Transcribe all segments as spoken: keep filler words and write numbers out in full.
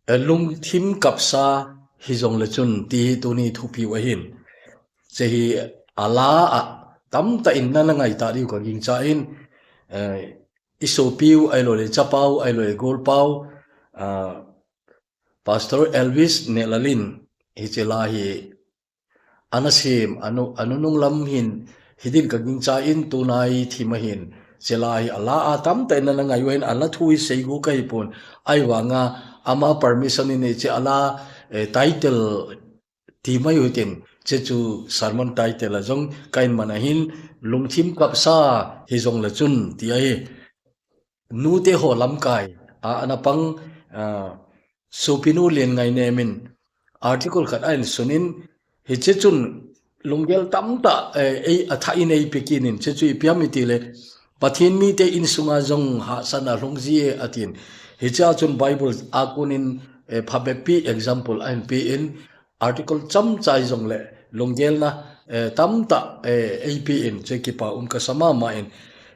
Eh, lungthim kapsa hijongle chun ti hi tuni thupiu ahin. Hiche hi ala a tamtah in nana ngaitah diu kagingchan, eh, isopiu ahilouleh chapau ahilouleh golpau, ah, Pastor Elvis Nehlal in hiche la hi ana sem, anu, anunung lam hin hidin kagingchan tunai thim ahin. Hiche la hi ala a tamtah in nana ngaiyun, ala thu hi seigu kahipon. Ahivanga ama permission in hiche ala, eh, title ti mai uhitin, hiche chu sermon title a jong kahin man ahin, lungthim kapsa hijongle chun ti ahi. Nute ho lamkai a ana pang, ah, Sopinu Lianngainem in article khat ahin sunin, hiche chun lunggel tamtah, eh, ei, athah in eipe kit in, hiche chu ipi ham itile, Pathen mite insunga jong hahsatna lhungji e atin. Hichea chun Bible a konin, eh, phabeppi example ahin pen, article chomcha hijongle lunggelna, eh, tamtah, eh, eipen, hiche kipa um kasa mama in.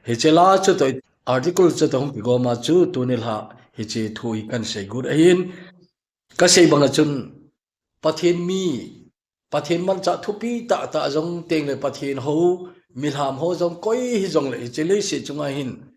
Hiche la chutoh, article chutoh hung kigoma chu tuni la hiche thu hi kahin seigot ahin. Kasei banga chun Pathen mi, Pathen manchah thupi tahtah jong tengle Pathen hou, milham ho jong koi hijongle hiche leiset chunga hin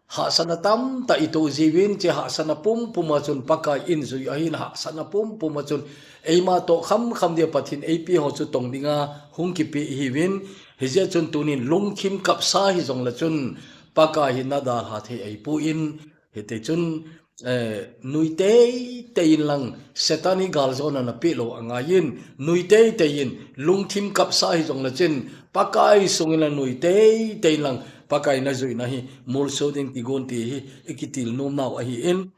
hahsatna tamtah itoh jiuvin, hiche hahsatna pumpum a chun Pakai in jui ahin, hahsatna pumpum a chun eima toh khamkham dia Pathen eipe ho chu tong dinga hung kipe ihiuvin, hijeh chun tunin lungthim kapsa hijongle chun Pakai hi nadalha thei ahipon, hiti chun, eh, nui teitei in lang, Satan hi galjona napeh lou angaiyin, nui teitei in, lungthim kapsa hijongle chun, Pakai sungin la nui teitei in lang, Pakai najuina hi molso ding kigon ti hi ikitilnom nau ahin.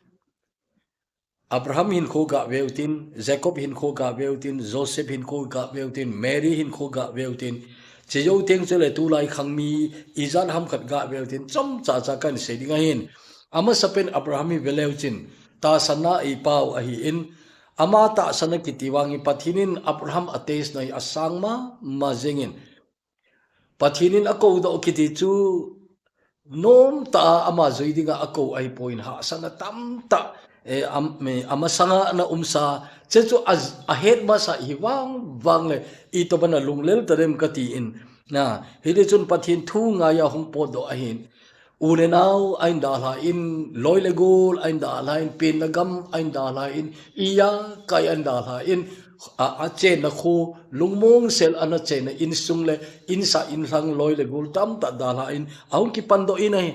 Abraham hinkho gaveutin, Jacob hinkho gaveutin, Joseph hinkho gaveutin, Mary hinkho gaveutin, hiche jouteng chule tulai khangmi ijat ham khat gaveutin, chomcha cha kahin sei ding ahin. Amasapen Abraham hi veleuchun tahsanna eipau ahin, ama tahsanna kiti vangin Pathen in Abraham atestna hi asang mama jengin, Pathen in akoudoh kiti chu nomtah a ama jui dinga akou ahipon, hahsatna tamtah, eh, am, eh, amasanga ana umsa, hiche chu a, ahet masa hivang vangle, itobanga lunglel tadem katin. Na, hitichun Pathen thu ngaiya hung potdoh ahin. U le nao ahin dalhan, loi le gol ahin dalhan, penna gam ahin dalhan, ijakai ahin dalhan, a, achenna kho, lungmongsel ana chenna insung le, insah inlhang loi le gol tamtah dalhan, ahung kipandoh in ahi.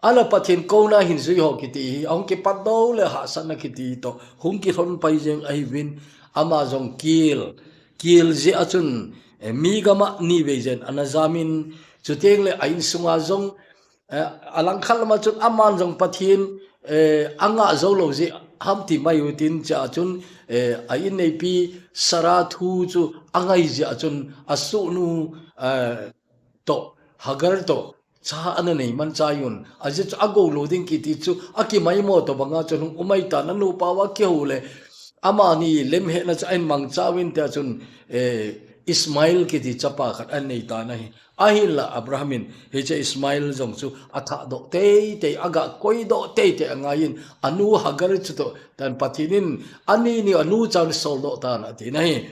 Ahinla Pathen kouna hin jui ho kiti hi, ahung kipandoh le hahsatna kiti toh hung kilhon pai jeng ahiuvin, ama jong kel, kel jeh a chun, eh, mi gama nivei jen ana jamin, chutengle a insunga jong, eh, alangkhat lama chun aman jong Pathen, eh, angah jou lou jeh ham ti mai utin, hichea chun, eh, a inneipi Sarah thu chu angai jeh a chun asohnu, eh, toh, Hagar toh cha ana nei manchah un, ajeh chu agou lou ding kiti chu akimaimo tobanga chun hung um ahitan, anupa uva kihou le, amani lemhetna chu ahin mangcha uvin, tia chun, eh, Ishmael kiti chapa khat ahin neitan ahi. Ahinla Abraham in hiche Ishmael jong chu athahdoh teitei, agakoidoh teitei angaiyin, anu Hagar chutoh tan Pathen in ani ni anu chan soldoh tan atin ahi.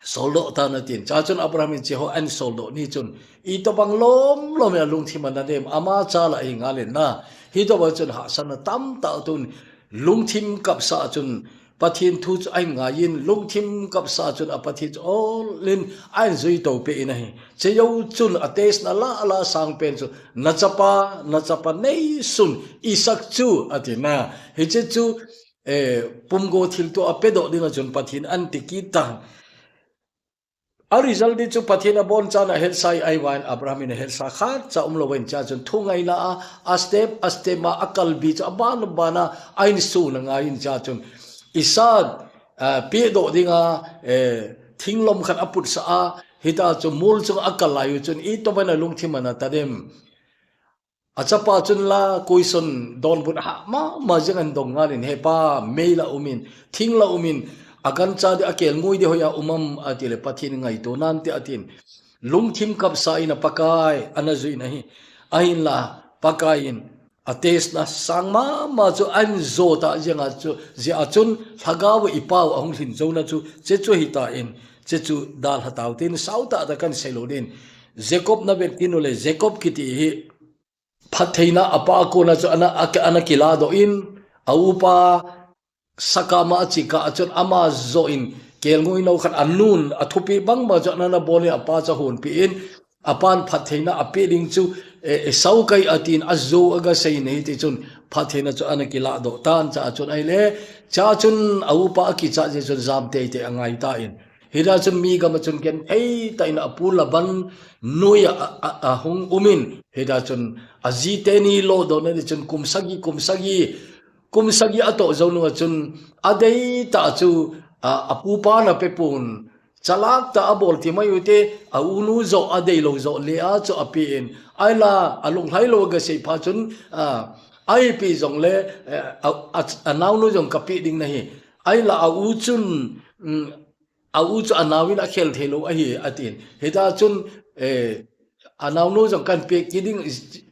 Soldoh tan atin. Hichea chun Abraham in hiche ho ahin soldoh ni chun, itobang lomlom in alungthim a nadem, ama cha la ahi ngal in na. Hitobang chun hahsatna tamtah tun, lungthim kapsa chun, Pathen thu chu ahin ngaiyin, lungthim kapsa chun a Pathen chu olin ahin jui toupeh in ahi. Hiche jou chun atestna la, la sangpen chu, nachapa, nachapa neisun Isaac chu atin na. Hiche chu, eh, pumgo thilto apedoh dinga chun Pathen ahin ti kit tan. A result di chu Pathen abonchan ahetsah ahivangin Abraham in ahetsah khatcha umlouvin, hichea chun thungaina a, a step, a step ma akalbi chu aban, aban a, ahin sun angaiyin, hichea chun Isaac, ah, pedoh dinga, eh, thinglom khat aputsah a, hitia chu mol chunga akal lai u chun itobanga lungthim a natadem. Achapa chun la question donbut hah mama jeng ahin dong ngal in, hepa, mei la um in, thing la um in, agancha di, akelngoi di hoiya um am atile, Pathen in ngaito nante atin. Lungthim kapsa in a Pakai ana jui in ahi. Ahinla Pakai in a test na sang mama chu an zo ta jeng a chu, jeh a chun lhagao i pau a hung lhin zo na chu, che chu hi ta in, che chu dalha tau tin sau ta ta kan sei lo din. Jacob na vet kit u le, Jacob kiti hi phattheina a pa kona chu ana, a, ana kila doh in, a upa sakama a chika a chun ama zo in kelngoi no khat a nun a thupi bang bang chu ana na bol in a pa chu hon pi in, a pan phattheina a pe ding chu, e, e, sau kai a tin a zo a ga sei nei ti chun phattheina chu ana kila doh tan cha a chun ai le, cha chun a upa a kicha je chun jam tei tei a ngai ta in. Hita chun mi gam a chun gen thei ta in a pu Laban noi a, a, a, a hung um in. Hita chun a ji teni lo doh na ni chun kum sagi, kum sagi, kum sagi a toh zo nung a chun a dei ta chu, a, a pu pa na pe pun. Chalak ta a bol ti mai u te, a u nu zo a dei lo zo le a chu a pe in. Ai la a lunglhai lo ga sei pha chun, a, ai pi zong le, eh, a, a, a nau nu zong ka pe ding na hi. Ai la a u chun, mm, a u chu a nau in a khel thei lo a hi a tin. Hita chun, eh, a nau nu zong kan pe ki ding,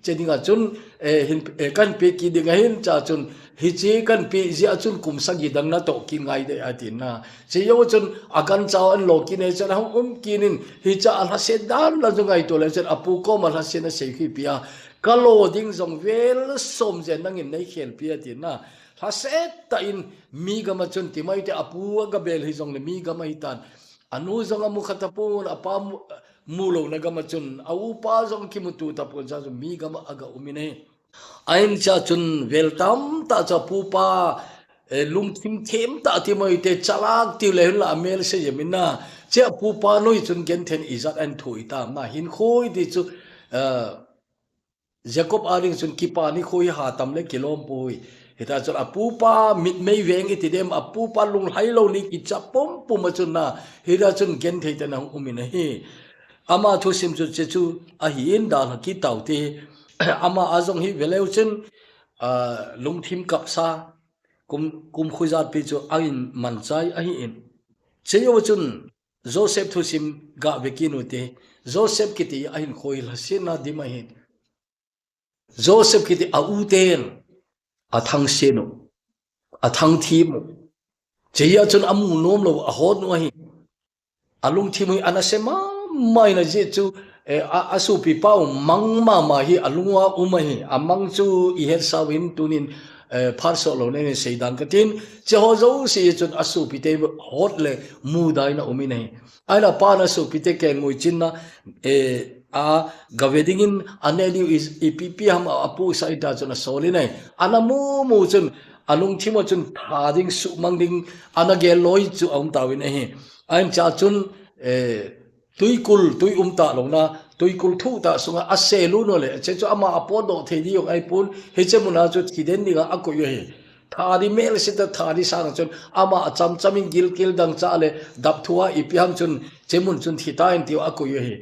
che ding a chun, eh, hin, eh, kan pe ki ding a hin cha chun, hi chi kan pe ji a chun kum sagi dang na toh ki ngai de a tin na. Chi yo chun a gan chau an lo ki ne chun a hung um ki nin, hi cha a lhaset dan la zong ai to le chun a pu kom a lhaset na sei khi pi a. Ka lo ding zong vel som zen nang in nei khel pi a tin na. Lhaset ta in mi gam a chun ti mai te a pu a ga bel hi zong le mi gam a hi tan. A nu zong a mu kha ta pun, a pa mu, mu lo na gam a chun, a u pa zong ki mu tu ta pun cha chun mi gam a ga um in e. A in cha chun vel tam ta cha pu pa, eh, lungthim them ta ti mai te chalak ti le hun la a mel se yem in na. Che a pu pa noi chun gen then i zat an thu i tam na hin khoi ti chu, eh, Jacob a ding chun kipa ni khoi ha tam le kilom pui. Hita chun a pu pa mit mei veng i ti dem a pu pa lunglhai lo ni ki cha pum pum a chun na. Hita chun gen thei te na hung um in a hi. Ama thusim chu che chu a hi in da la ki tau te. Ama a zong hi veleu chun, a, lungthim kap sa kum, kum khuzat pi chu a in man chai a hi in. Che yo chun Joseph thusim ga ve ki nu te. Joseph kiti a hin khoi la sin na di ma hin. Joseph kiti a u ten a thang sen u, a thang thim u. Che ya chun a mu nom lo a hot nu a hi. A lungthim hi ana se ma, mai na ji chu, eh, a, a supi pau mang ma ma hi a lung a um a hi. A mang chu i het sa win tunin, eh, phar so lo ne sei dan ka tin. Che ho zo si chun a supi te hot le mu dai na um in a hi. Ai la pa na supi te ke ngui chin na, eh, a ga ve ding in a ne diu i, i pi pi ham a pu sa i ta chun a sol in a hi. Ana mu mu chun a lungthim a chun tha ding su mang ding ana gel loi chu a um ta win a hi. A in cha chun, eh, tuikul, tui um ta lo na, tuikul thu ta sunga a se lu no le, che chu ama a pot doh thei di yong ai pun, hi che muna chu thi den dinga a koi u hi. Tha di mel se ta tha di sang chun, ama a cham cham in gil kil dang cha le, dap thu a i pi ham chun, che mun chun thi ta in tiu a koi u hi.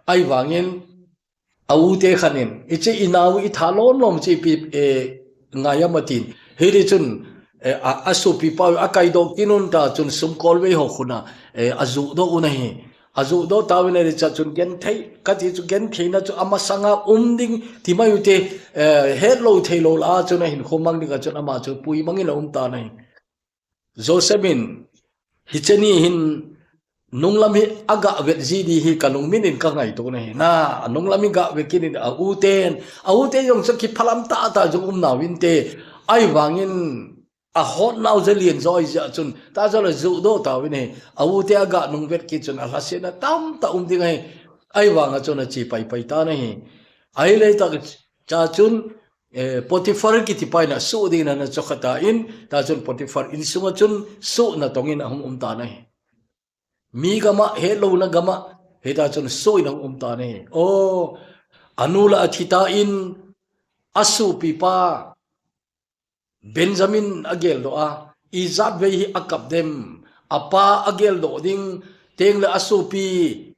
Ai vangin, a u te khan in, i che i nau i tha lom lom che i pi, eh, ngai a ma tin. Hi di chun, eh, a, a supi pau a kai doh ki nun ta chun sum kol vei ho khuna, eh, a zu doh u na hi. A zu doh ta u na di cha chun gen thei, ka ti chu gen thei na chu ama sanga um ding ti mai u te, eh, het lo thei lo la chun a hin kho mang ding a chun ama chu pui mang in a um ta na hi. Joseph in, hi che ni hin nunglam hi a ga vet ji di hi ka lungmin in ka ngai to na hi. Na, a nunglam hi ga ve kin in a u ten, a u te yong chu ki phalam ta ta jong um na win te. Ai vangin a hot nau je lien zoi ja chun, ta jo le zu do ta win he. A u te a ga nung vet ki chun a hla se na tam ta um ding he. Ai vang a chun a chi pai pai ta na hi. Ai le ta cha chun, eh, Potiphar kiti pa in a su ding na na chokha ta in, ta chun Potiphar in sunga chun su na tong in a hung um ta na hi. Mi gama, he lo na gama, he ta chun su in a hung um ta na hi. O, a nu la a thi ta in, a supi pa, Benjamin a gel doh a, i zat vei hi a kap dem, a pa a gel doh ding, teng le a supi,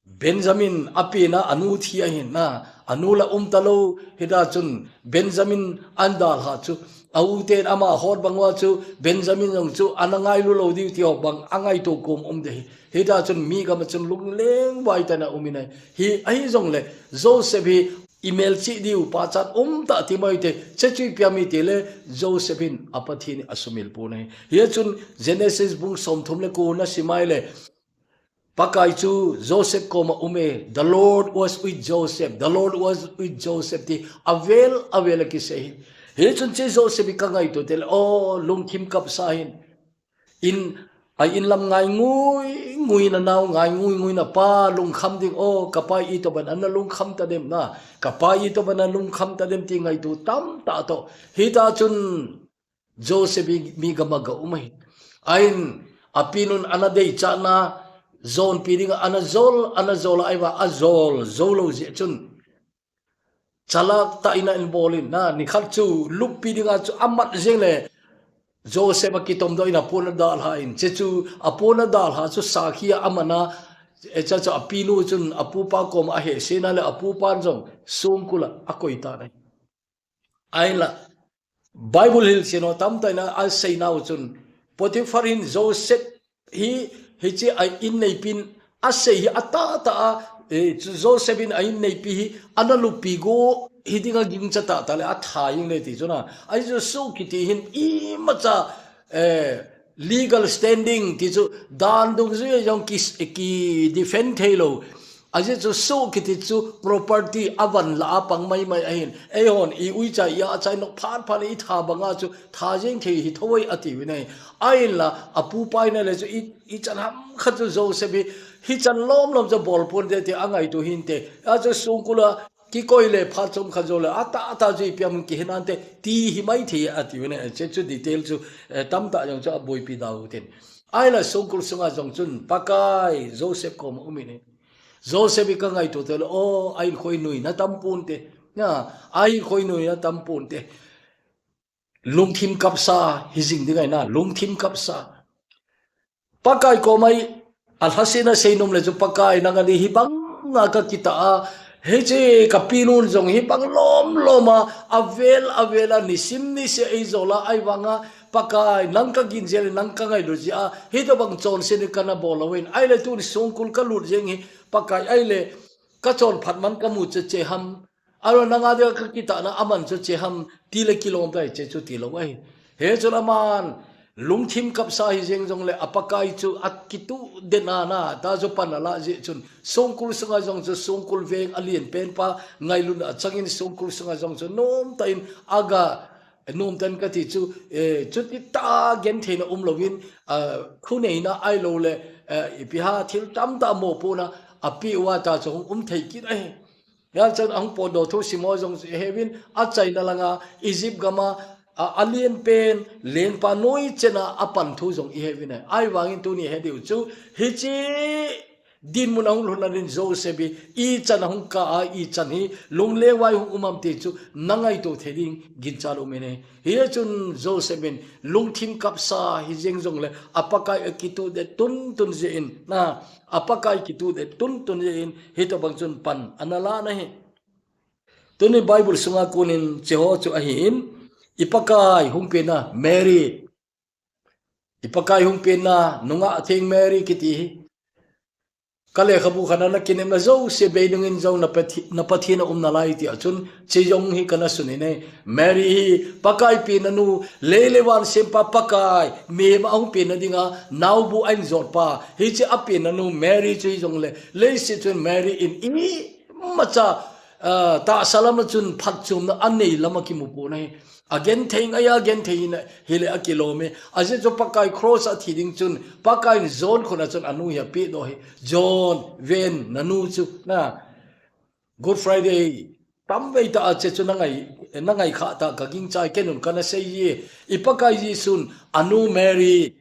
Benjamin a pi na a nu thi a hin na, a nu la um ta lo, hi ta chun Benjamin an dal ha chu, a u ten ama hot bang wa chu, Benjamin jong chu ana ngai lu lo diu ti ho bang, a ngai to kom um de hi. Hi ta chun mi gama chun lung leng vai ta na um in a hi, a hi jong le, Joseph hi, i melchih diu pachat umtah ti mai te, chechu ipi ham itile, Joseph hin a Pathen asumil pon ahi. Hichun Genesis bung somthum le ko na simai le, Pakai chu Joseph koma um e, the Lord was with Joseph, the Lord was with Joseph ti avel avel a kisei hi. Hichun hiche Joseph hi ka ngaito tele, o, lungthim kapsa hin. In, a in lam ngai ngui ngui na, nao ngai ngui ngui na, pa lungkham ding, o, ka pa itobang ana lungkham ta dem na, ka pa itobang ana lungkham ta dem ti ngaito tamtah toh. Hita chun Joseph hi mi gam a ga um ahi. Ahin, apinun ana deichat na, jonpi dinga ana jol, ana jol a, ahivang ajol jou lou jeh chun, chalak tah in a in bol in, na, nikhat chu luppi dinga chu amat jeng le, Joseph akitomdoh in apu ana dalha in, hiche chu apu ana dalha chu sakhi a aman a, hiche chu apinu chun apupa koma ahehse na le apupan jong songkul a akoi tan ahi. Ahinla, Bible hilchen ho tamtah in asei nau chun, Potiphar hin Joseph hi, hiche a in neipin asei hi atahtah a, eh, chu Joseph in a in neipi hi ana luppi go hi dinga gingcha tahtah le atha jeng le ti chu na. Ahi chu soh kiti hin imacha, eh, legal standing ti chu dan dungjuia jong ki, ki defend thei lou. Ajeh chu soh kiti chu property avan lah a pang maimai ahin. Eihon i uicha i achai nok phat phat i tha banga chu tha jeng thei hi thou ahi ati uvin ahi. Ahinla apupa in ahile chu i, ichan ham khat chu Joseph hi, hichan lom lom chu bol pon te ti angaito hinte. Achu songkul a kikoi le phat chomkhat jou le atahtah chu ipi ham kihe nante ti hi mai thei ati uvin ahi. Hiche chu detail chu, eh, tamtah jong chu aboipi da u tin. Ahinla songkul sunga jong chun Pakai Joseph koma um in ahi. Joseph hi ka ngaito tele, o, a inkhoi nuina tam ponte. Na, a inkhoi nuina tam ponte. Lungthim kapsa hi jing ding ahi na, lungthim kapsa. Pakai koma hi alhasetna seinom le chu Pakai nang a ding hibanga ka kitah a, hiche ka pinun jong hibang lom lom a, avel avel a nisim niseh a eijol a, ahivanga Pakai, nang ka gin jeh le nang ka ngailut jeh a, hitobang chonset hi kana bol lou in. Ahile tuni songkul ka lut jeng hi, Pakai, ahile ka chonphat man ka mu chu che ham. Ahilou nang a dia ka kitahna aman chu che ham, ti le kilom tai, che chu ti lou ahi. Hichun aman lungthim kapsa hi jeng jongle a Pakai chu akituh den a na, ta chu pan ala jeh chun. Songkul sunga jong chu songkul veng alen pen pa ngailutna achangin songkul sunga jong chu nomtah in aga Nomtah in kati chu, eh, chuti tah gentheina umlouvin, ah, khuneina ahilou le, eh, ipi ham thil tamtah mopohna apeh uva ta chu hung um thei kit ahi. Hia chun ahung potdoh thu sim ho jong chu iheuvin, achaina langa Egypt gam a, a, alen pen lengpa noi chen a apan thu jong iheuvin ahi. Ahivangin tuni he diu chu hiche dinmun a hung lhunna din Joseph hi, ichan a hung kah a, ichan hi lungleng uva hung um ham ti chu na ngaito thei ding ginchat um in ahi. Hichun Joseph in lungthim kapsa hi jeng jongle a Pakai akituhdet tuntun jeh in, na, a Pakai kituhdet tuntun jeh in hitobang chun pan ana la ahi. Tuni Bible sunga konin hiche ho chu ahin, i Pakai hung penna Mary, i Pakai hung penna nungah theng Mary kiti hi. Ka lekhabu khat a na kinepna jouse bei nungin jong na Pathi-, na Pathen a um nalai ti a chun, hiche jong hi kana sun in ahi. Mary hi Pakai penna nu, lei le van sempa Pakai, mihem a hung penna dinga naobu ahin jot pa, hiche a penna nu Mary chu hi jongle, leiset chun Mary in imacha, ah, tahsa lam a chun phatchomna anei lam a kimu pon ahi. Agenthei ngai a, agenthei in ahile akilom e. Ajeh chu Pakai cross a athi ding chun, Pakai in John khut a chun anu hi apehdoh hi. John, ven, nanu chu, na, Good Friday tamvei tah a hiche chu na ngai, na ngai khah tah ka gingchai, ken un kana sei e. I Pakai Jesun anu Mary,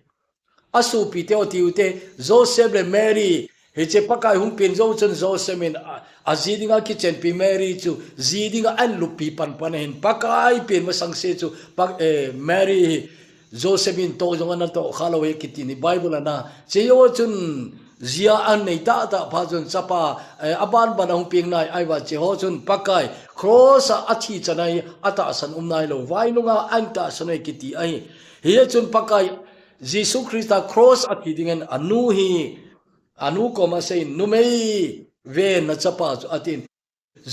asopi teu tiu te, Joseph le Mary, hiche Pakai hung pen jou chun Joseph in a, aji dinga kichenpi Mary chu, ji dinga ahin luppi panpan ahin, Pakai pen masang se chu, Pa-, eh, Mary hi, Joseph in toh jong ana tohkha lou ahi kiti hi Bible a na. Hiche jou chun, ji a anei tahtah phat chun chapa, eh, abanban a hung peng nai, ahivang hiche ho chun Pakai, cross a athi chan ahi, atahsan um nailou, vai nunga ahin tahsan ahi kiti ahi. Hichun Pakai, Jesu Christa cross a thi dingin anu hi, anu koma aseiyin, numei, ven na chapa chu atin.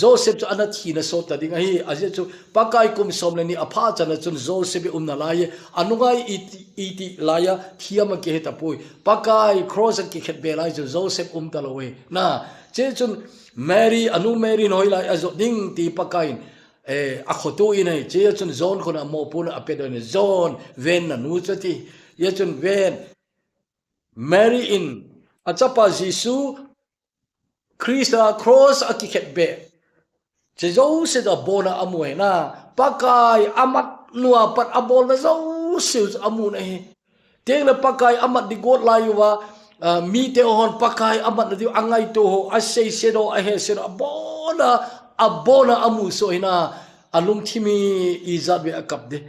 Joseph chu ana thina sot ta ding ahi, ajeh chu Pakai kum som le ni apha chana chun Joseph i umna lai, anunga i, i ti lai a, thiam a kihe tapoi. Pakai cross a kikhetbe lai chu Joseph um talou e. Na, che chun Mary, anu Mary in hoilai a jot ding ti Pakai in, eh, akhoto in ahi, che chun John khun a mopohna ape doh in, John, ven nanu chu ati. Hia chun ven, Mary in, achapa Jesu, Christa cross a kikhetbe. Che jouse chu abona amu ahi na. Pakai amat nua pat abolna jouse chu amun ahi. Tengle Pakai amat ding got lai uva, ah, mite hon Pakai amatna diu angaito ho, aseiset ho, aheset ho, abona, abona amu soh ahi na. Alungthim hi ijat vei akap dem.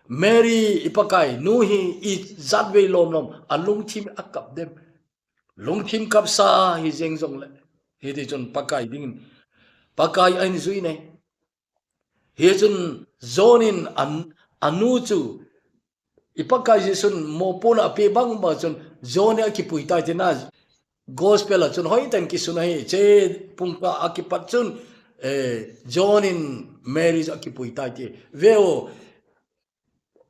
Mary i Pakai nu hi ijat vei lomlom, alungthim akap dem. Lungthim kapsa hi jeng jongle, hiti chun Pakai dingin, Pakai ahin jui e. Hia chun John in an, anu chu, i Pakai Jesun mopohna ape bang bang chun John in akipui tai tina, Gospel a chun hoitah in kisun ahi, che pungkah a kipat chun, eh, John in Mary chu akipui tai ti. Ve o,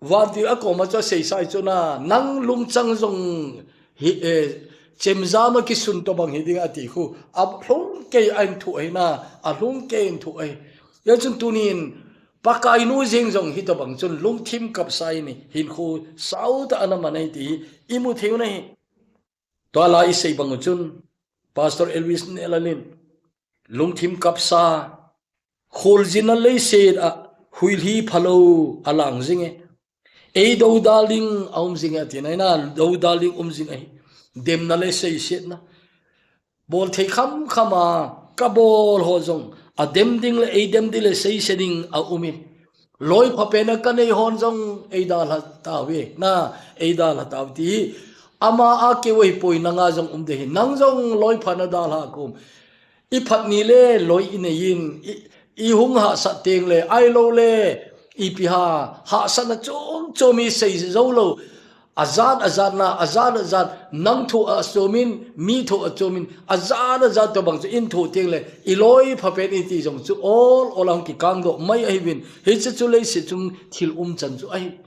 vantil a koma chu aseisai chu na, nang lungchang jong hi, eh, chemjam a kisun tobang hi ding ati khu. Alhung kei ahin thu ahi na, alhung kei ahin thu ahi. Hia chun tunin Pakai nu jeng jong hitobang chun lungthim kapsa in hinkho sautah a ana man ahi ti hi imu thei u ahi. Tua lai isei bang u chun, Pastor Elvis Nehlal in, lungthim kapsa, kholjinna leiset a huilhi phalou alang jing e. Ei doudal ding aum jing e ati na, doudal ding um jing ahi. Demna le seisetna. Bol thei khamkham a, kabol ho jong, adem ding le, eidem ding le, seise ding aum in. Loi phapen a kanei hon jong, eidalha tauve, na, eidalha tau ti hi. Ama a keu ahipoi nanga jong um ding ahi. Nang jong loi pha nadalha kum. I phat ni le loi inei in, i, ihung hahsat tengle, ahilou le, ipi ham, hahsatna chom chom isei jou lou. Ajat ajatna, ajat ajat, nang thoh a chom in, mi thoh a chom in, ajat ajat tobang chu in thoh tengle, iloi phapen iti jong chu ol ol a hung kikangdoh mai ahiuvin, hiche chu leiset chung thil umchan chu ahi.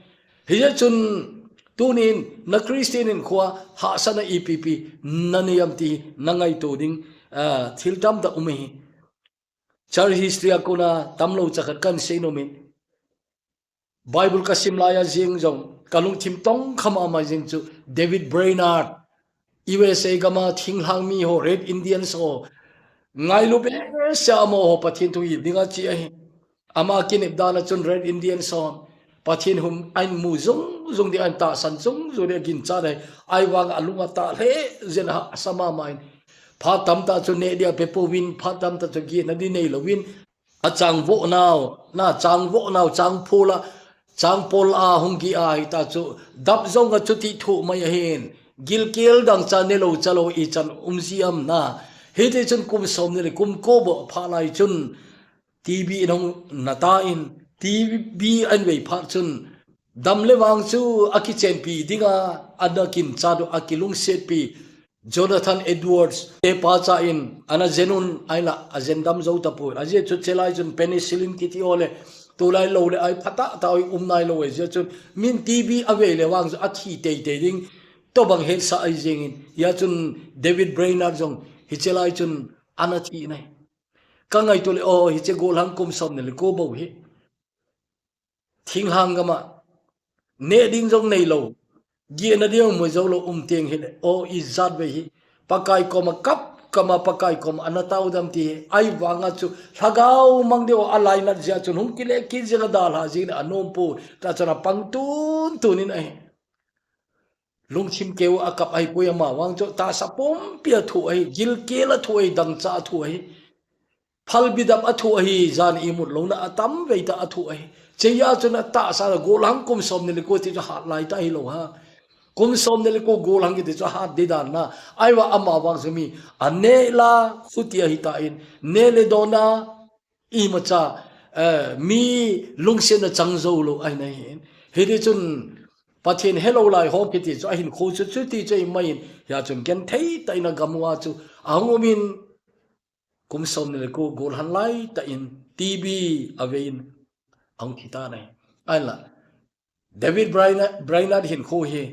Hijeh chun tunin na Christian hinkhoa hahsatna ipi ipi nanei ham ti nangaito ding, ah, thil tamtah um ahi. Church history a kona tamlou chakhat kahin seinom in. Bible kasim lai a jeng jong, kalungthim tongkha mama jeng chu David Brainerd, U S A gam a thinglhang mi ho, Red Indians ho, ngailu behseh a amaho Pathen thu hi ding a chi ahi. Ama kinep dan a chun Red Indians hon Pathen thu ahin mu jung jung ding, ahin tahsan jung jung ding aginchat ahi. Ahivang a alung atah lheh jeng in ahahsa mama in. Phat tamtah chu neh ding ape pouvin, phat tamtah chu gehna ding neilouvin, achangvoh nau, na changvoh nau, changphol a, changpol a hung geh a hita chu, dap jong a chuti thoh mai ahin, gilkel dangchah nelou chalou ichan um ji ham na. Hiti chun kum somni le kum ko bou aphah lai chun, T B in ahung na tan, T B ahin vei phat chun, dam le vang chu akichenpi dinga, ana ginchat u, akilungsetpi, Jonathan Edwards te pacha in ana jen un, ahinla ajen dam jou tapon. Ajeh chu chelai chun penicillin kiti ho le, tulai lou le, ahi phatah tah u hi um nailou e, hijeh chun min T B avei le vang chu athi teitei ding, tobang hetsah ahi jeng in. Hia chun David Brainerd jong hiche lai chun ana thi nai. Kangaito le, o, hiche gollhang kum somni le ko bou hi. Thinglhang gam a, neh ding jong neilou, gehna ding jong mu joulou um teng hile, o, ijat vei hi Pakai koma kap kap a, Pakai koma ana tao dem ti hi. Ahivang a chu lhagao mang ding u alainat jeh a chun hung kile kit jeng a, dalha jeng in anom pon, tah chun apang tun tun in ahi. Lungthim keu a akap ahipoi, ama vang chu tahsa pumpi a thoh ahi, gilkel a thoh ahi, dangchah a thoh ahi. Phalbi dap a thoh ahi, jan imut louna atam vei tah a thoh ahi. Hiche a chun atahsa a gollhang kum somni le ko ti chu hat lai tah hilou ham. Kum somni le ko gollhang kiti chu hat ding dan a. Ahivang ama vang chu mi aneh la khuti ahi tan, neh le don a imacha, eh, mi lungsetna chang joulou ahi nai hin. Hiti chun Pathen helou lai ho kiti chu ahinkho chu chuti chu ahi mai in, hia chun genthei tah in agam uva chu ahung um in, kum som ni le ko golhan laitah in T B a vei in ahung thi tan ahi. Ahinla, David Brainerd, Brainerd hinkho hi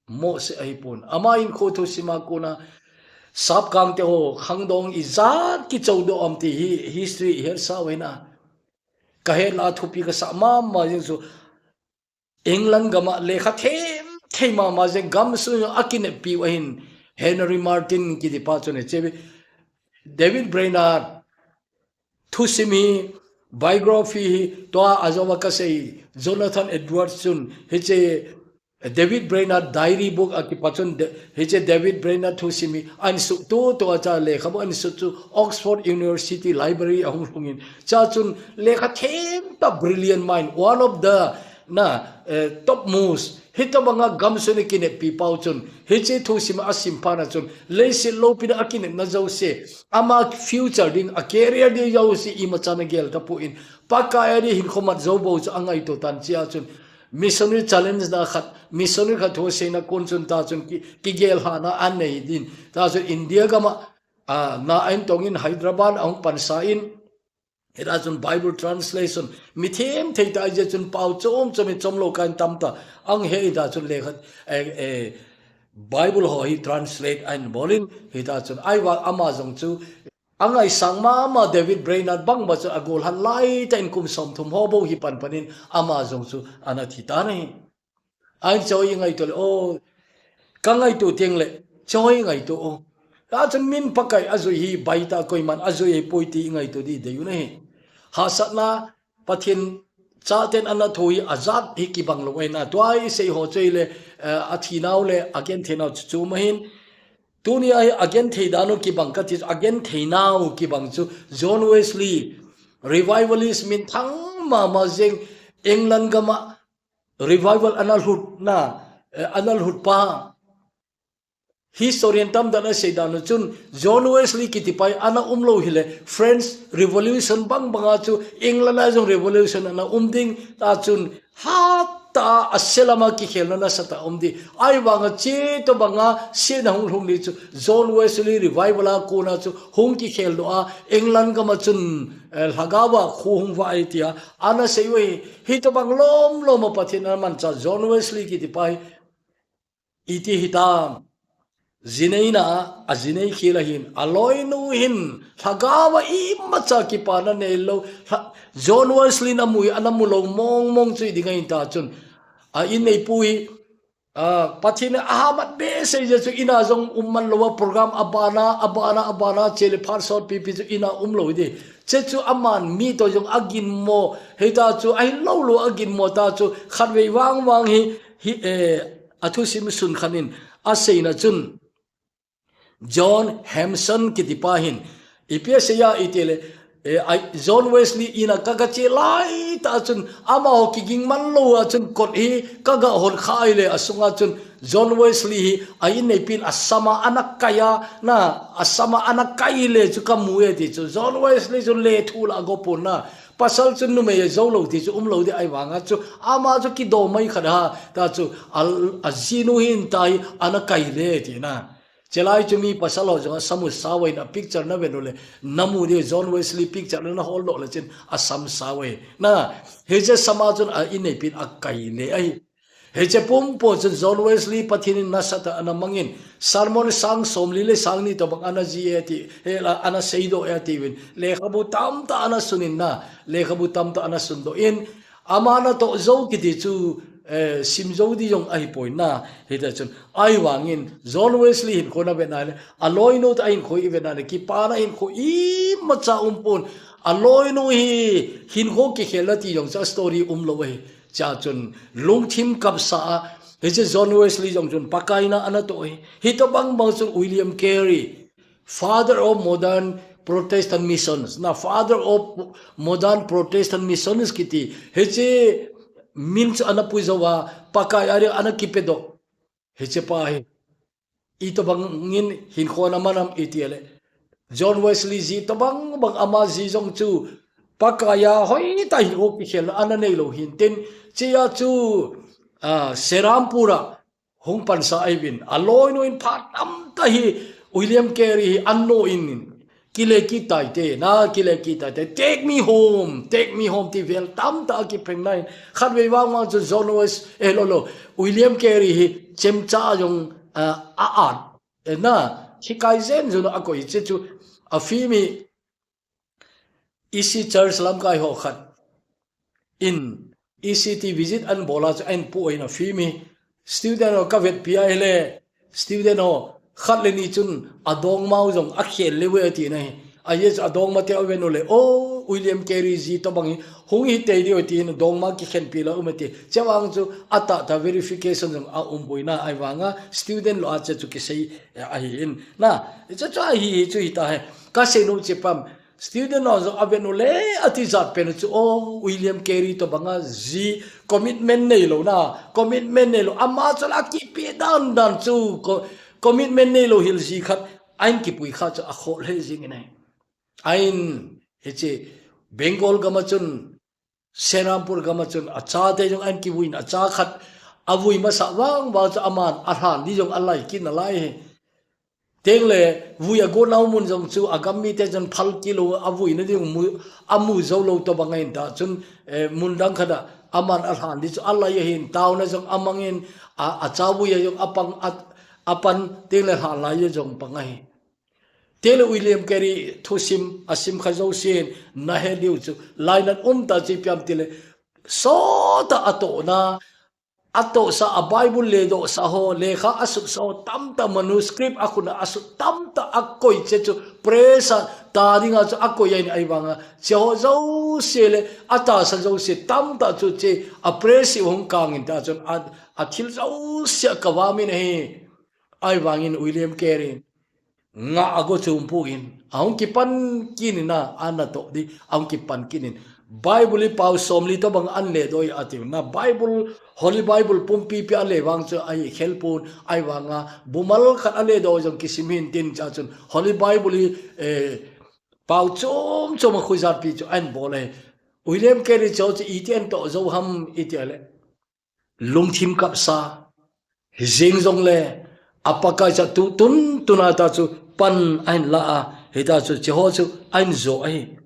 mohseh ahipon. Ama hinkho thusim a kona sapkang te ho khangdong ijat kichodoh am ti hi history ihet sau ahi na. Kahet la thupi kasah mama jeng chu England gam a lekha themthei mama jeng gamsung a kineppiu ahin Henry Martyn kiti pa chun hiche David Brainerd thusim hi, biography hi, tua ajou a kasei Jonathan Edwards chun hiche David Brainerd diary book a kipat chun hiche David Brainerd thusim hi ahin sut tutua cha lekhabu ahin sut chu Oxford University Library ahung lhungin cha chun lekha themtah brilliant mind, one of the na, eh, topmost, hitobanga gamsung a kineppi pau chun hiche thusim a asim phat a chun leiset loupina a kinepna jouse ama future ding, a career ding jouse imacha ana gel tapon Pakai a ding hinkho mat jou bou chu angaito tan chia chun missionary challenge na khat, missionary khat thu aseina kon chun ta chun ki, kigel lhahna anei din ta chun India gam a, a, na ahin tongin Hyderabad ahung pansa in Hita chun Bible translation mi themthei tah jeh chun pau chom chom in chomlou kah in tamtah ahung he hita chun lekha, eh, eh, Bible ho hi translate ahin bol in hita chun ahivang ama jong chu angaisang mama David Brainerd bang bang chu agolhan laitah in kum som thum ho bou hi panpan in ama jong chu ana thi tan ahi. Ahin choi ngaito le, o, kangaito teng le, choi ngaito o. Hita chun min Pakai ajui hi baita koiman ajui hi poi ti ngaito di deiu ahi. Hahsatna Pathen chaten ana tho hi ajat hi kibang lou ahi na. Tua isei ho choi le, eh, athi nau le agenthei nau chu chu ma hin. Tunia hi agenthei dan u kibang kati chu agenthei nau kibang chu John Wesley, revivalist minthang mama jeng England gam a revival ana lhut na, eh, ana lhut pa. Historian tamtah in asei dan u chun John Wesley kiti pa hi ana umlou hile French Revolution bang bang a chu England a jong revolution ana um ding ta chun hatah a ase lam a kikhelna nasatah a um ding. Ahivang a hiche tobang a setna hung lhung ding chu John Wesley revival a kon a chu hung kikhel doh a England gam a chun, eh, lhagao a kho hung vah e tia ana sei u ahi. Hitobang lom lom a Pathen ana mancha John Wesley kiti pa hi iti hitam. Jinei na a, ajinei khel ahin, aloinu hin lhagao a imacha kipana neilou, lha-, John Wesley in amu hi ana mulou mong mong chu hiding ahin ta chun a inneipu hi, a, Pathen in ahamat behseh jeh chu in a jong um man lou a program abana, abana, abana che le phat sot pipi chu in a umlou hiding. Hiche chu aman mi toh jong aginmo, hita chu ahilou lou aginmo ta chu khatvei vang vang hi, hi, eh, athusim sun khat in aseina chun John Hemson kiti pa hin ipi asei a iti le, eh, ai, John Wesley in a ka, kache laitah chun amaho kiging man lou a chun kot hi kaga hon kha ahile asunga chun John Wesley hi a inneipin asam a ana kai a, na, asam a ana kai le chu kamu e ti chu. John Wesley chu lethuh lah a go pon na. Pasal chu numei a jou lou ti chu umlou ding ahivang a chu. Ama chu kidom mai khat a, ta chu a, ajinu hin ta hi ana kai le ti na. Chelai chu mi pasal ho jong asam u sao e na picture na ven u le. Namu ding John Wesley picture na hol doh le chun asam sao e. Na, hiche sam a chun a inneipin akai le ahi. Hiche pumpo chun John Wesley Pathen in nasatah a ana mangin, sermon sang somli le sang ni tobang ana ji e ti, he la ana seidoh e atiuvin, lekhabu tamtah ana sunin na, lekhabu tamtah ana sundoh in, ama natoh jou kiti chu, eh, sim jou ding jong ahipoi na, hita chun, ahivangin, John Wesley hinkho na vet na le, aloinu tah a hinkho i vet na le, kipana hinkho imacha umpon, aloinu hi hinkho kikhelna ti jong chu a story umlou ahi. Chua chun lungthim kapsa a, hiche John Wesley jong chun Pakai na ana toh hi. Hitobang bang chun William Carey, father of modern Protestant missions, na father of modern Protestant missions kiti. Hiche min chu ana pui jou a, Pakai a ding ana kipedoh. Hiche pa hi. Itobangin hinkho ana man am iti le. John Wesley jitobang bang ama ji jong chu Pakai a hoitah hinkho kikhel ana neilou hin tin chia chu, ah, Serampore a hung pansa ahiuvin. Aloinu in phat tamtah hi William Carey hi annoh in Kile kit tai te, na kile kit tai te. Take me home, take me home ti vel tamtah a kipheng nai. Khatvei vang vang chu John Wesley, eh, lo, lo. William Carey hi chemcha jong, ah, a at. Eh, na, hikai jen jun a koi che chu. A film hi E C Church lamkai ho khat in E C ti visit an bol a chu an pu in a film hi student ho ka vetpi a hile student ho khat le ni chun a dongmau jong a khel le ve ati na hi. A ye chu a dongma te a ven u le, "Oh, William Carey ji tobang hi hung hi tei diu," ati in a dongma kikhenpi la um ati. Chevang chu a tah tah verification jong a um buina ai vanga student lo a che chu kisei, eh, ahi in. Na, che chu ahi hi chu hi ta he. Ka sei nu che pam. Student ho jong a ven u le a tijat pen u chu, "Oh, William Carey tobang a ji commitment nei lo na, commitment nei lo. Ama chu la kipe dan dan chu, co-, commitment nei lo hil ji khat, a in kipui kha chu a khol he jing in ahi." A in, hiche, Bengal gam a chun, Serampore gam a chun a chate jong an kivui in a cha khat a vui masa vang vang chu aman a lhan di jong a lai kin a lai hi. Teng le vui a gon nau mun jong chu a gam mite chun phal kilo a vuina ding mu, a mu jou lo tobang a in ta chun, eh, mun dang khat a aman a lhan di chu a lai a hin tauna jong a mang in a, a cha vui a jong a pang a, a pan teng le lhan lai a jong pang ahi. Te le William Carey thusim a sim kha jouse hin na he diu chu lainat um ta chi piam ti le sot a a tohna, a tohsa a Bible le dohsa ho, lekha a sutsa ho tamtah manuscript a khun a a sut tamtah a koi che chu press a ta ding a chu a koi a in ai vanga che ho jouse le a tahsa jouse tamtah chu che a press i hung kang in ta chun a, a thil jouse a ka va min ahi. Ai vangin William Carey ngah a go chum pu in, a hung kipan kin in a, a na toh di, a hung kipan kin in. Bible i pau som li tobang an le doi a ti na, Bible, Holy Bible pumpi pi a le vang chu a i khel pun, ai vanga, bumal khat a le doi jong kisim hin tin cha chun, Holy Bible i, eh, pau chom chom a khujat pi chu an bol e. William Carey cho chu i ti an toh jo ham i ti a le. Lungthim kapsa, hi jing jong le, a Pakai cha tu tun tuna ta chu pan a hin la a, hi ta chu che ho chu a hin jo ahi.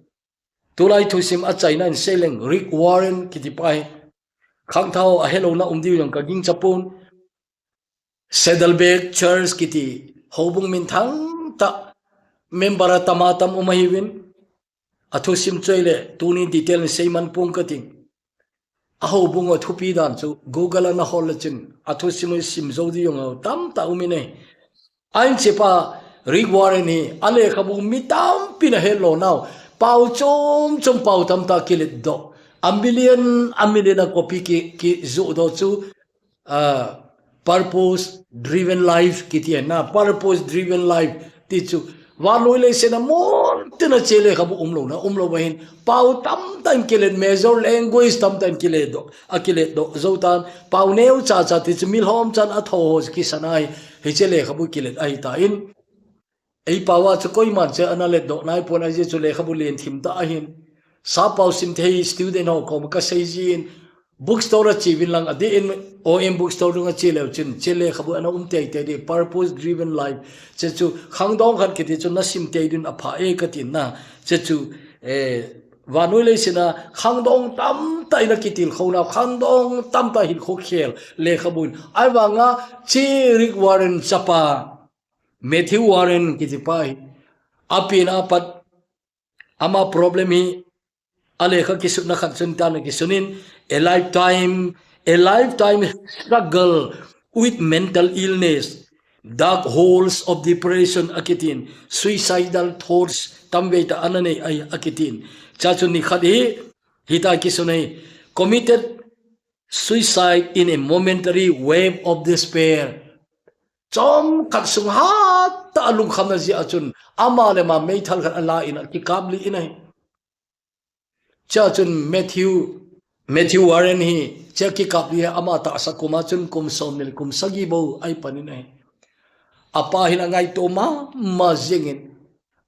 Tulai thusim a chaina in sei leng Rick Warren kiti pa hi. Khangthah a helona um diu jong ka ging chapun. Saddleback Church kiti houbung minthang tah member a tam a tam um ahi vin. A thusim choi le, tuni detail in sei man pung ka ting. A houbung a thupi dan chu Google a na hol le chin, a thusim i sim jo di jong a tam ta um in e. A in che pa Rick Warren hi, a lekhabu mi tampi na he lo nau. Pau chom chom pau tam ta kilet do. A million, a million a copy ki, ki zu do chu, ah, purpose driven life kiti na, purpose driven life ti chu. Vannoi leiset a mun tin a che lekhabu um lo na, um lo ba hin. Pau tam tan kilet, major language tam tan kilet do, a kilet do. Zo tan, pau neu cha cha ti chu mi lhom chan a tho ho ki sanai, hi che lekhabu kilet ahi ta in. Ei pau a chu koiman che ana let do nai pon a je chu lekhabu len thim ta ahin. Sa pau sim thei student ho kom ka sei jin. Bookstore a chi vin lang a di in O M bookstore dung a chi leu chin, che lekhabu ana um tei tei di purpose driven life. Che chu khangdong khat kiti chu na sim tei din a pha e ka tin na. Che chu, eh, vannoi leiset a khangdong tam ta in a kitil kho na, khangdong tam ta hin kho khel lekhabu in. Ai vanga che Rick Warren chapa, Matthew Warren kiti pa hi. A pin a pat ama problem hi a lekha kisutna khat chun tan a kisun in, a lifetime, a lifetime struggle with mental illness, dark holes of depression a kitin, suicidal thoughts tam vei ta ana nei ai a kitin. Cha chun ni khat hi, hi ta kisun ai, committed suicide in a momentary wave of despair. Chom khat sung hat ta a lungkhamna jia chun ama le ama meithal khat a la in a kikap li in ai. Cha chun Matthew, Matthew Warren hi, cha kikap li ama tahsa kum a chun kum som ni le kum sagi bou ai pan in ai. A pa hin a ngaito ma, ma jing in.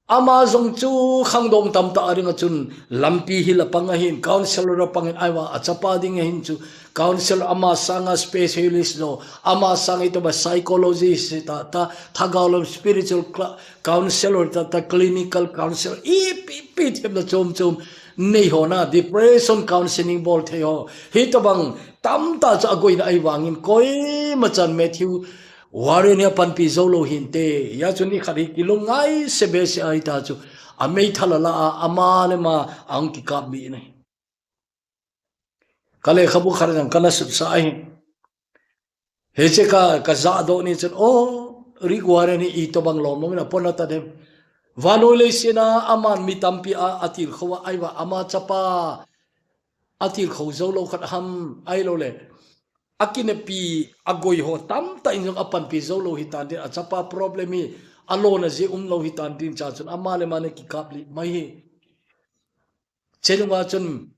Ama jong chu khangdong tam ta a ring a chun lampi hi la pang ahin, counselor a pang in ai va a chapa ding ahin chu counsel ama sanga specialist lo, ama sanga ito ba psychologist ta, ta, thagau lam spiritual cla-, counselor ta, ta clinical counselor, ipi, ipi themna chom chom, nei ho na, depression counseling bol thei ho. Hitobang, tamtah chu agoina ahi vangin, koima chan Matthew Warren hi apanpi jou lou hinte, hia chun nikhat hi kilungngai se behseh ahi ta chu, ameithal a la a, ama le ama, ahung kikap mi in ahi. Ka lekhabu khat jong kana sutsah ahi. Hiche ka, ka jahdoh ni chun, oh, Rick Warren hi itobang lom lom in apona ta dem. Vannoi leiset a aman mi tampi a, atilkhou a, ahivang ama chapa, atilkhou jou lou khat ham, ahilou le. Akinepi, agoi ho tamtah in jong apanpi jou lou hitan tin, achapa problem hi, alona jeh um lou hitan tin cha chun, ama le ama ana kikap lih mai hi. Chenunga chun,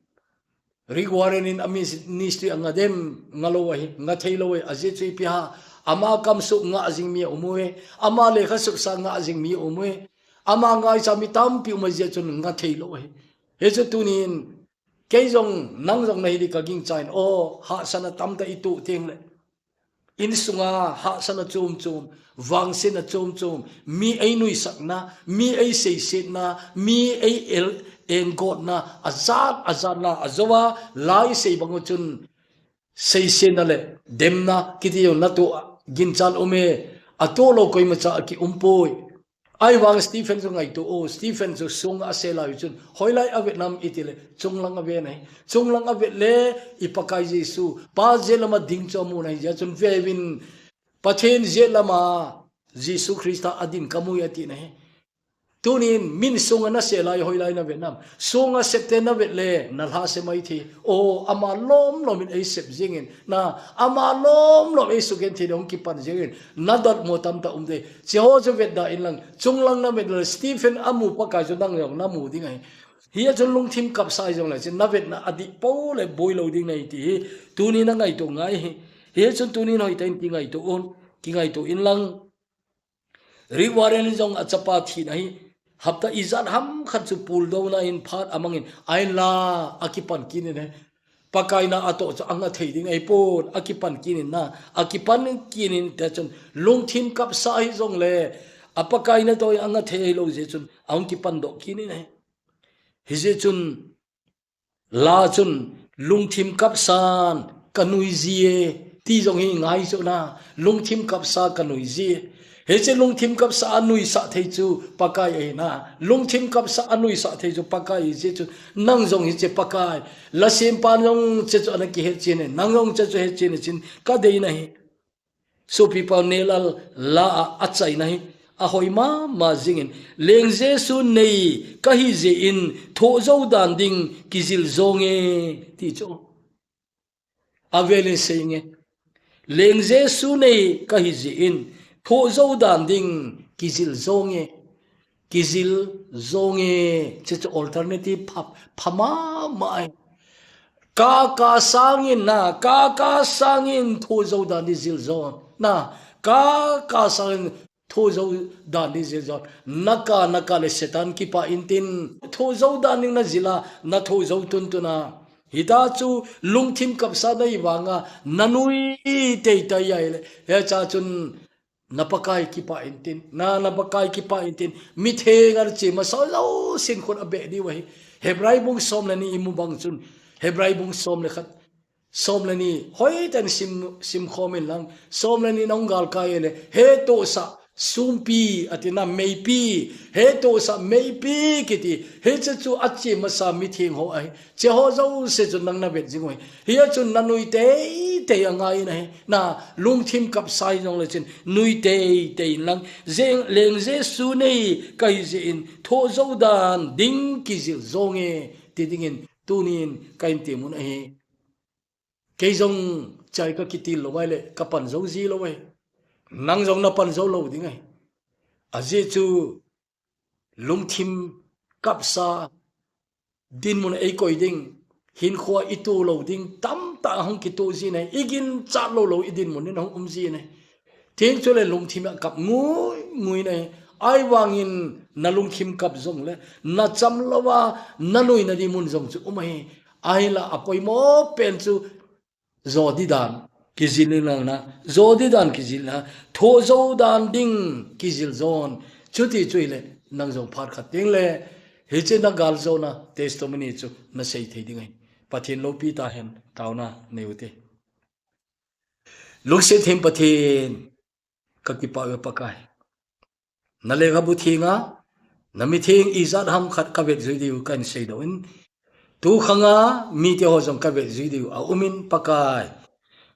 Rick Warren in a ministry a nga dem, nga lou ahi, nga thei lou ahi, ajeh chu ipi ham, ama kamsuh ngah jing mi aum uve, ama lekha sutsah ngah jing mi aum uve, ama ngaicha mi tampi um ahi jeh chun nga thei lou ahi. Hichu tunin, kei jong, nang jong nahi di ka gingchan, oh, hahsatna tamtah i toh teng le. Insunga hahsatna chom chom, vangsetna chom chom, mi einuisatna, mi eiseisetna, mi ei el, engotna, ajat, ajatna, ajou a, lai sei bang u chun, seisetna le, demna, kiti jong natoh, ginchat um e, atoh lou koima cha akium poi. Ahivang Stephen chu ngaito, oh, Stephen chu song a asel lai chun, hoilai avet nam iti le, chunglang avet ahi. Chunglang avet le, i Pakai Jesu, Pa jet lama ding chu amu ahi, hijeh chun veuvin, Pathen jet lama, Jesu Christa adin kamu e ati ahi. Tunin, min song a nasel lai, hoilai navet nam. Song a septe navet le, nalhase mai thei. Oh, ama lom lom in eisep jingin, na, ama lom lom eisugenthei ding hung kipan jingin, nadalmo tamtah um ding. Hiche ho chu vetda in lang, chunglang navet le Stephen amu Pakai chu nang jong namu ding ahi. Hia chun lungthim kapsa jong le, hiche navetna adih pou le boi lou ding nahi ti hi, tuni nangaito ngai hi. Hia chun tunin hoitah in kingaito un, kingaito in lang. Rick Warren jong achapa thina hi, hapta ijat ham khat chu puldouna in phat amangin, ahinla akipan kit in ahi. Pakai na atoh chu anga thei ding ahipon, akipan kit in na, akipan kit in tia chun, lungthim kapsa hijong le, a Pakai na toh anga thei lou jeh chun, ahung kipan doh kit in ahi. Hijeh chun, la chun, lungthim kapsan, kanui jie, ti jong hi ngai chu na, lungthim kapsa kanui jie. Hiche lungthim kapsa anuisah thei chu Pakai ahi na. Lungthim kapsa anuisah thei chu Pakai ahi jeh chun nang jong hiche Pakai. La sempan jong hiche chu ana kihet chen e. Nang jong hiche chu het chen e chun kadei nahi. Sopi pau nelal la a achaina hi. Ahoi mama jingin. Leng Jesu nei kahi jeh in thoh jou dan ding kijil jonge. Ti chu. Avelin seinge. Leng Jesu nei kahi jeh in, thoh jou dan ding kijil jonge. Kijil jonge. Hiche chu alternative pha, pha mama ahi. Kaka sangin na, kaka sangin thoh jou dan ding jil jon. Na, kaka sangin thoh jou dan ding jil jon. Naka, naka le Satan kipah intin. Thoh jou dan ding najil a, nathoh jou tuntun a. Hita chu lungthim kapsa nahi vanga, nanui teitei ahile. Hiche chun na Pakai kipah intin. Na, na Pakai kipah intin. Mitheng a che masa jousen khut abeh diu ahi. Hebrai bung som le ni imu bang chun. Hebrai bung som le khat. Som le ni, hoitah in sim, simkhom in lang. Som le ni nahung galkai le, hetohsah, sumpi, ati na, meipi, hetohsah, meipi, kiti, hiche chu ache masa mitheng ho ahi. Hiche ho jouse chu nang navet jing u ahi. Hia chun nanui teitei angai in ahi. Na, lungthim kapsa hijong le chun, nui teitei in lang. Jeng, Leng Jesu nei kahi jeh in, thoh jou dan ding kijil jonge, ti dingin, tunin kahin temun ahi. Kei jong hiche a kakitil lou ahile, kapan jou ji lou ahi. Nang jong napan jou lou ding ahi. Ajeh chu lungthim kapsa dinmun a eikoi ding, hinkhoa itoh lou ding, tamtah ahung kitoh ji ahi, iginchat lou lou idinmun in ahung um ji ahi. Tin chule lungthim a kap ngui ngui ahi. Ahivangin nalungthim kap jongle, nacham louva, nanui nading mun jong chu um ahi. Ahinla apoimo pen chu Jodi dan kijil in lang na, jodi dan kijil na, tho jo dan ding kijil jon. Chuti chu ile nang jong phat khat teng le, hiche na galjona testimony chu na sei thei ding ahi. Pathen loupi tahen, taona nei u te. Lungset them Pathen, ka kipah uve Pakai. Na lekhabu thenga, na mitheng ijat ham khat ka vet jui diu ka in sei doh in. Tu khanga mite ho jong ka vet jui diu a um in Pakai.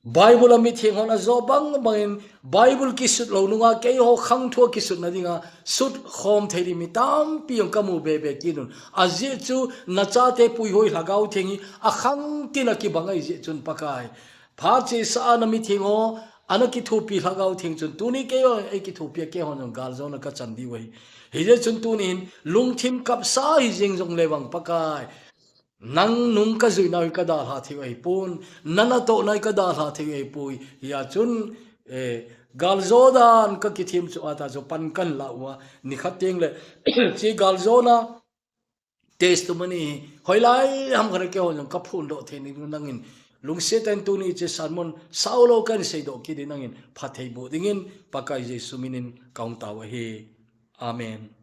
Bible a mitheng hon a jo bang bang in Bible kisut lou nunga keiho khangthua kisutna dinga sut khom thei ding mi tampi jong ka mu be be kit un. Ajeh chu na chate puihoi Lhagao Theng hi a khang tin a kibang ahi jeh chun Pakai. Phat chesa a na mitheng ho, ana kithopi Lhagao Theng chun, tuni keiho, ei kithopi a keiho jong galjona ka chan diu ahi. Hijeh chun tunin, lungthim kapsa hi jeng jongle vang Pakai. Nang nung ka juinau hi ka dalha thei u ahipon, na natohna hi ka dalha thei u ahipoi. Hijeh chun, eh, galjo dan ka kithem chu ata chu pan kan la uva, nikhat teng le, hiche galjona, testimony hi hoilai ham khat a keiho jong ka phondoh thei ding nangin lungset tah in tuni hiche sermon saulou ka in seidoh kit ding nangin phatthei boh dingin Pakai Jesu minin ka hung tao ahi. Amen.